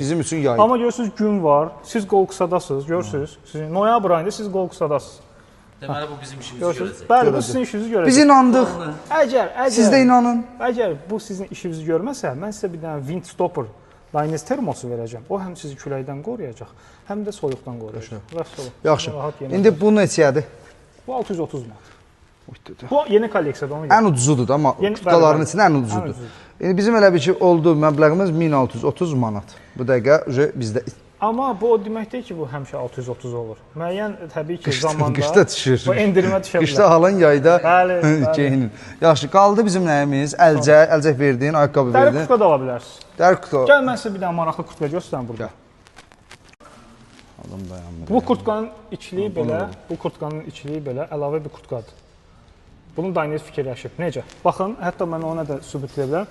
Bizim üçün yaydır. Amma görürsüz gün var, siz qol qısadasınız, görürsüz. Sizin noyabr ayında siz qol qısadasınız. Deməli bu bizim işimizi Görürsüz? görəcək. Bəli, bu sizin işinizi görəcək. Biz inandıq. Əgər Siz də inanın. Əgər bu sizin işinizi görməsə, mən sizə bir dənə Windstopper Dainese termosu verəcəm. O həm sizi küləkdən qoruyacaq, həm də soyuqdan qoruyacaq. Vəssalam. Yaxşı. Rahat yemək. İndi bu neçəyədir? Bu 630 manat. Bu yeni kolleksiyada ona görə. Ən ucuzudur da, amma Yeni- kurtkaların bəli, bəli. içində ən Ən ucuzudur. ucuzudur. İndi bizim elə bir ki oldu məbləğimiz 1630 manat. Bu dəqiqə uje bizdə Amma bu o demək deyil ki, bu həmişə 630 olur. Müəyyən təbii ki, zamanda qışda düşür. Bu endirimə düşə bilər. Qışda alın, yayda Bəli, bəli. geyinin. Yaxşı, qaldı bizim nəyimiz? Əlcək, əlcək verdin, ayaqqabı Dəri verdin. kurtka da ala bilərsiniz. Dəri kurtka. Gəl mən sizə bir dənə maraqlı kurtka göstərim burada. Gəl. Adam dayanmır. Bu kurtkanın içliyi belə, bu kurtkanın içliyi belə əlavə bir kurtkadır. Bunu Dainese fikirləşib. Necə? Baxın, hətta mən ona da sübut edə bilərəm.